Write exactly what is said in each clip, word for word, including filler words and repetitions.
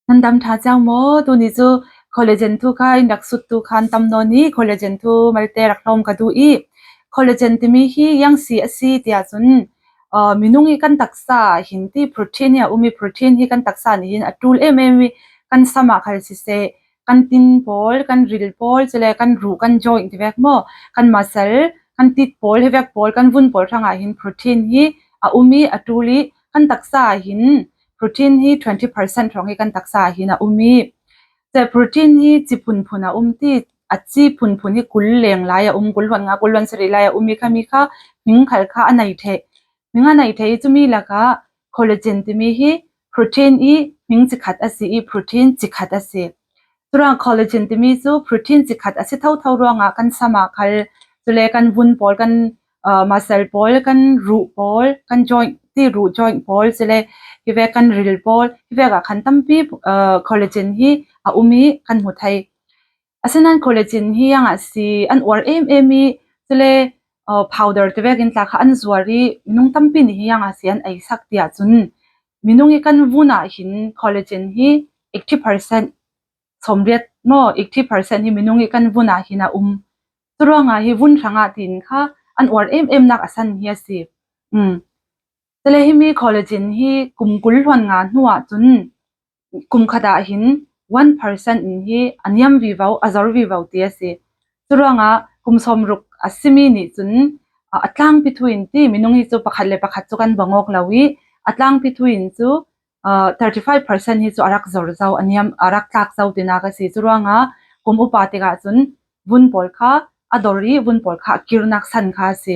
Nan dam ṭha ciau maw? Tuni cu collagen thu kha in rak sut tu khan tam nawn i collagen thu malte rak hlawm ka duh i, collagen timi hi ziang si a si ti ahcun, aa, minung i kan taksa ah hin ti protein hi a um i, protein hi kan taksa nih hin a ṭul em em i kan sam ah khal siseh, kan tin pawl, kan ril pawl, cule kan ruh, kan joint ti vek maw, kan muscle, kan tit pawl, hi vek pawl, kan vun pawl hrangah hin protein hi a um i a ṭul i kan taksa ah hin protein hi twenty percent hrawng hi kan taksa ah hin a um i, cule protein hi ci phunphun a um ti, a ci phunphun hi kul leng lai a um, kul hluan nga, kul hluan sarih lai a um i, khami kha hming khal kha a nei ṭheh. Hming a nei ṭheh i, cumi lakah collagen timi hi protein i hming cikhat a si i, protein cikhat a si. Curuang collagen timi cu protein cikhat a si thotho ruangah kan sam ah khal, cule kan vun pawl, kan, aa, muscle pawl, kan ruh pawl, kan joint ti, ruh joint pawl, cule hi vek kan ril pawl, hi vek ah khan tampi, aa, collagen hi a um i kan hmu thei. Asinain collagen hi ziang a si, an uar em em i, cule, aa, powder ti vek in tla kha an zuar i, minung tampi nih hi ziang a si an ei sak ti ahcun, minung i kan vun ah hin collagen hi eighty percent, sawmriat maw, eighty percent hi minung i kan vun ah hin a um. Curuangah hi vun hrangah tiin kha an uar em emnak a san hi a si. Um. Cule himi collagen hi kum kul hluan nga hnu ahcun kum khat ah hin one percent in hi a niam vivo, a zor vivo ti a si. Curuangah kum sawmruk a simi nih cun, a, a tlangpi thu in ti, minung hi cu pakhat le pakhat cu kan bang awk lo i, a tlangpi thu in cu, aa, thirty five percent hi cu a rak zor zo, a niam, a rak tlak zo tinak a si. Curuangah kum upa tikah cun vun pawl kha a dor i, vun pawl kha a kirnak san kha a si.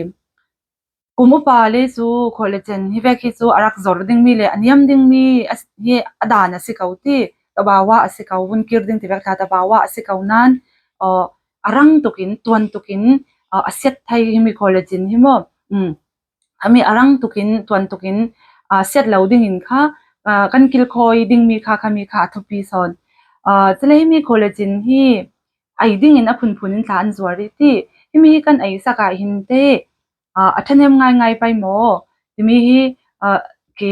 Kum upa le cu collagen hi vek hi cu a rak zor dingmi le a niam dingmi a, hi a dan a si ko ti, tabawa a si ko, vun kir ding ti vek tla tabawa a si ko nain, aa, a rang tukin, tuan tukin, aa, a siat thei himi collagen hi maw? Um. Ami a rang tukin, tuan tukin, aa, siat lo dingin kha, aa, kan kilkhawi dingmi kha, khami kha a thupi sawn. Aa, cule himi collagen hi ei dingin a phunphun in tla an zuar i ti, himi hi kan ei sak ah hin te, aa, a ṭhahnem ngaingai pei maw? Timi hi, aa, ke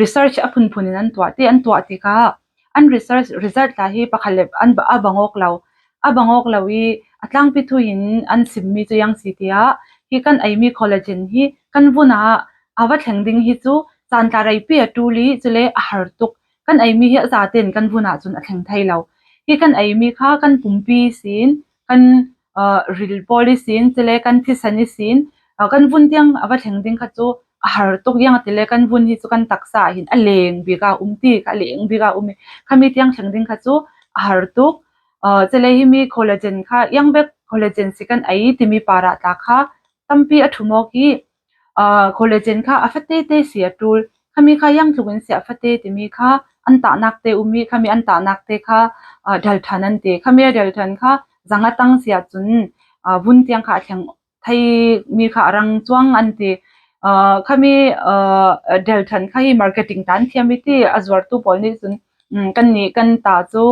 research a phunphun in an tuah ti, an tuah tikah an research result tla hi pakhat le an ba-, a bang awk lo, a bang awk lo i a tlangpi thu in an simmi cu ziang si tiah, hi kan eimi collagen hi kan vun ah a va thleng ding hi cu caan tla reipi a ṭul i, cule a har tuk. Kan eimi hi a zaten kan vun ah cun a thleng thei lo. Hi kan eimi kha kan pumpi sin, kan, aa, ril pawl i sin, cule kan thisen i sin, aa, kan vun tiang a va thleng ding kha cu a har tuk, ziangahtile kan vun hi cu kan taksa ah hin a leng bik a um ti, a leng bik a um i, khami tiang thleng ding kha cu a har tuk. Aa, cule himi collagen kha, ziang bek collagen si kan ei timi parah tla kha tampi a ṭhum awk i, aa, collagen kha a fate te si a ṭul. Khami kha ziang tlukin si a fate timi kha an tahnak te um i, khami an tahnak te kha, aa, dalṭhan an ti. Khami a dalṭhan kha zanga tang si ahcun, aa, vun tiang kha a thleng theimi kha a rang cuang an ti. Aa, khami, aa, dalṭhan kha hi marketing ta an thiam i ti, a zuartu pawl nih cun, um, kannih kan ta cu,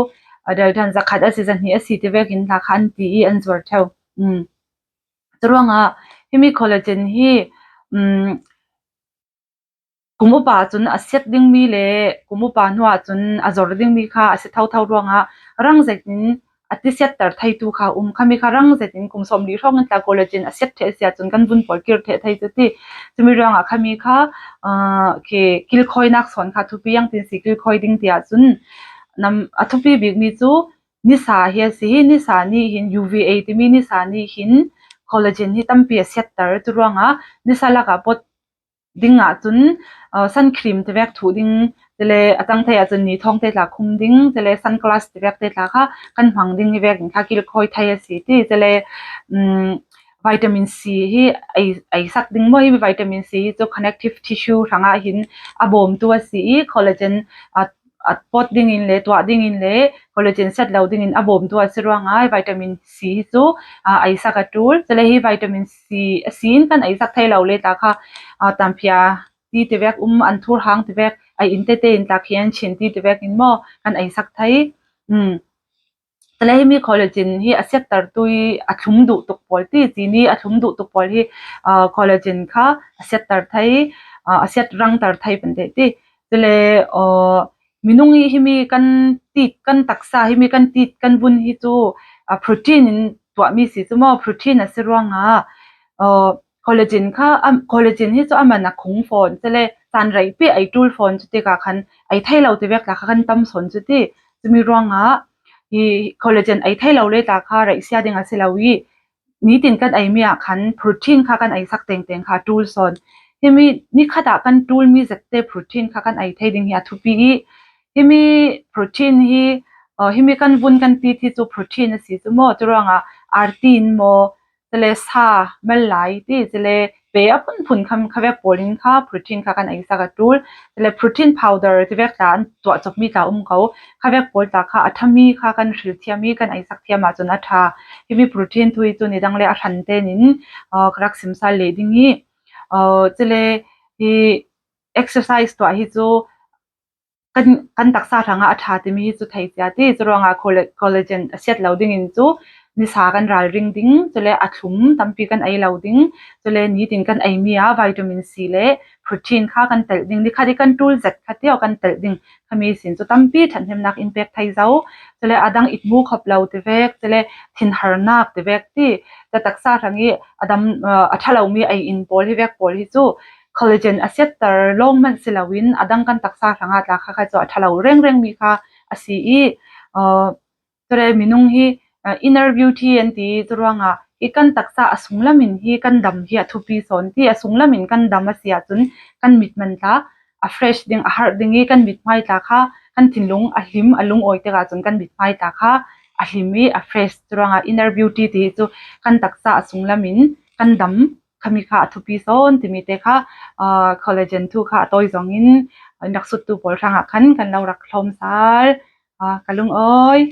aa, dalṭhan zakhat a si, zahnih a si ti vekin hla kha an ti i an zuar ṭheu. Um. Curuangah himi collagen hi, um, kum upa cun a siat dingmi le kum upa hnuah cun a zor dingmi kha a si thotho ruangah rang zetin a tisiatter theitu kha um. Khami kha rang zetin kum sawmli hrawngin tla collagen a siat ṭheh a si ahcun kan vun pawl kir ṭheh thei cu ti. Cumi ruangah khami kha, aa, ke kilkhawinak sawn kha thupi, ziangtin si kilkhawi ding ti ahcun, nam, a thupi bikmi cu nisa hi a si. Hi nisa nih hin, U V A timi nisa nih hin collagen hi tampi a siatter. Curuangah nisa lakah pawt ding ahcun, aa, sun cream ti vek thuh ding, cule a tang thei ahcun ni thawng te tla khum ding, cule sunglass ti vek te tla kha kan hmang ding hi vekin kha kilkhawi thei a si ti. Cule, um, vitamin C hi ei, ei sak ding maw? Hi vitamin C hi cu connective tissue hrangah hin a bawmtu a si i, collagen, aa, a pawt dingin le tuah dingin le collagen siat lo dingin a bawmtu a si ruangah vitamin C hi cu, aa, ei sak a ṭul. Cule hi vitamin C a si in kan ei sak thei lo le tla kha, aa, tamphia ti ti vek um, an thurhang ti vek, ei in tete in tla khi an chin ti ti vek in maw kan ei sak thei. Um. Cule himi collagen hi a siattertu i a thlum duh tuk pawl ti, cini a thlum duh tuk pawl hi, aa, collagen kha a siatter thei, aa, a siat rangter thei pante ti. Cule, aa, Minung hi, himi kan tit, kan taksa, himi kan tit, kan vun hi chu, a, protein in tuahmi si chu maw, protein a si ruangah, a, collagen kha, am, collagen hi chu a man a khung fawn, chule chan raih pi ei tul fawn chu tikah khan ei thei lo ti vek tla kha kan tam sawn chu ti, chumi ruangah hi collagen ei thei lo le tla kha raihsia ding a si lo i, nitin kan ei mi ah khan protein kha kan ei sak tengteng kha tul sawn. Himi ni khatah kan tul mi zette protein kha kan ei thei ding hi a thupi i, himi protein hi, uh, himi kan vun kan tit hi chu protein a si chu maw, chu ruangah artin maw, chule sa, mal lai ti, chule pe a phunphun kha, kha vek pawlin kha protein kha kan ei sak a tul, chule protein powder ti vek tla an tuah chawp mi tla um ko, kha vek pawl tla kha a ṭha mi kha kan hril thiam i, kan ei sak thiam ah chun a ṭha. Himi protein thu hi chu nidang le a hran tenin, uh, ka rak simsal leh ding i, uh, chule hi exercise tuah hi chu kan, kan taksa hrangah a ṭha timi hi chu thei cia ti, chu ruangah colla-, collagen a siat lo dingin chu nisa kan ralring ding, chule a thlum tampi kan ei lo ding, chule nitin kan ei mi a vitamin C le protein kha kan telh ding, ni khat i kan tul zet kha ti aw kan telh ding, khami sin chu tampi ṭhathnemnak in pek thei zo, chule a dang i mu khop lo ti vek, chule thinharnak ti vek ti, ka taksa hrang i a dam, uh, a ṭha lo mi ei in pawl hi vek pawl hi chu collagen a siat tar lawng man si loin a dang kan taksa hrangah tla kha kha chu a ṭha lo rengreng mi kha a si i, uh, chule minung hi, uh, inner beauty an ti chu ruangah hi kan taksa a sunglamin hi kan dam hi a thupi sawn ti, a sunglamin kan dam a si ah chun kan mit man tla a fresh ding, a harh ding i kan mithmai tla kha kan thinlung a hlim, a lungawi tikah chun kan mithmai tla kha a hlim i a fresh, chu ruangah inner beauty ti hi chu kan taksa a sunglamin kan dam khami kha a thupi sawn timi te kha, ah, collagen thu kha a tawi zawngin, ah, rak suttu pawl hrangah khan kan lo rak thlawm sal, ah, ka lungawi.